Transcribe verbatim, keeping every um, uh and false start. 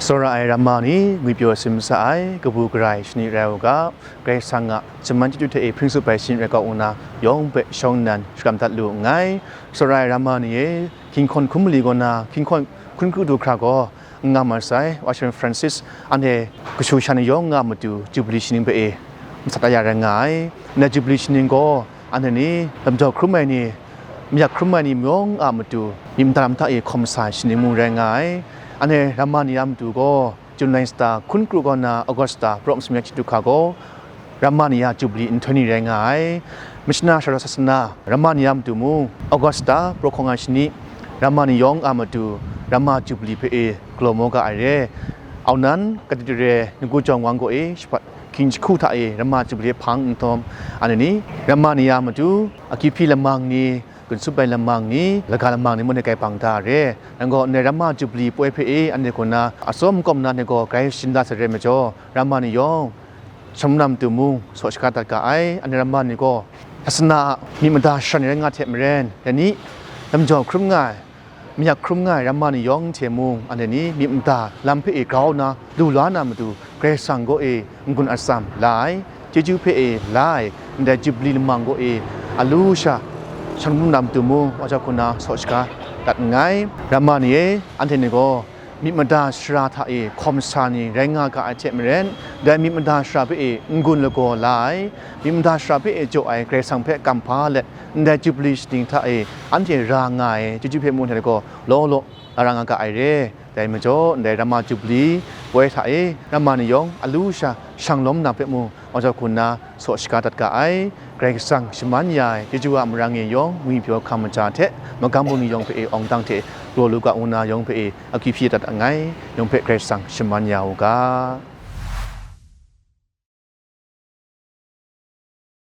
Tsawra ai ramma ni ngwipyaw sim sa ai kabu gara ai shani rai u ga, Karai Kasang a shaman chyeju hte e hpring tsup ai shani rai kau nna, yawng hpe shawng nnan shakram dat lu nngai. Tsawra ai ramma ni e, hkinghkawn hkum mali kaw na hkinghkawn hkun kru du hkra gaw n nga masai, Wa Hsing Francis anhte kashu shan yawng nga matu Jubili shaning hpe e masat ya rai nga ai. Ndai Jubili shaning gaw anhte ni lamjau hkrum ai ni, mayak hkrum ai ni yawng a matu myit mada lam hta e hkawm sa ai shaning mung rai nga ai. Anhte ramma ni a matu gaw, June lai sata hkun kru kaw na Augusta prawk masum ya chyeju hkra gaw, ramma ni a Jubili nhtoi ni rai nga ai. Mishna Shara Sasana ramma ni a matu mung, Augusta prawk hkawng ai shani, ramma ni yawng a matu ramma Jubili hpe e galaw maw ga ai re. Aunan Katidre Ngu Jawng Wang gaw e shahpat hkying jahku hta e ramma Jubili hpang nhtawm, anhte ni ramma ni a matu akyu hpyi lamang ni, gun tsup ai lamang ni, laga lamang ni mung e grai bang da re. Nang gaw ndai ramma Jubili poi hpe e anhte kaw na atsawm kawm na ni gaw grai shin da sai rai majaw, ramma ni yawng shanglawm na matu mung saw shaga dat ga ai. Anhte ramma ni gaw sasana a myit mada shara ni rai nga hte maren, dai ni lamjau hkrum nga ai, mayak hkrum nga ai ramma ni yawng hte mung, anhte ni myit mada lam hpe e grau nna lu la na matu, Karai Kasang gaw e n-gun atsam la ai, chyeju hpe e la ai, ndai Jubili lamang gaw e alu sha shanglawm na matu mung, wa jau hku nna saw shaga dat nngai. Ramma ni e, anhte ni gaw myit mada shara hta e hkawm sa ni rai nga ga ai hte maren, dai myit mada shara hpe e n-gun lagaw la ai, myit mada shara hpe e jaw ai Karai Kasang hpe kamhpa let, ndai Jubili shaning hta e anhte ra nga ai chyeju hpe mung, anhte gaw law law la ra nga ga ai re. Dai majaw, ndai ramma Jubili poi hta e ramma ni yawng alu sha shanglawm na hpe mung, wa jau hku nna saw shaga dat ga ai. Karai Kasang shaman ya ai chyeju a marang e yawng ngwipyaw hkam maja hte magam bungli yawng hpe e awng dang hte galaw lu ga ngu na yawng hpe e akyu hpyi dat nngai. Yawng hpe Karai Kasang shaman ya u ga.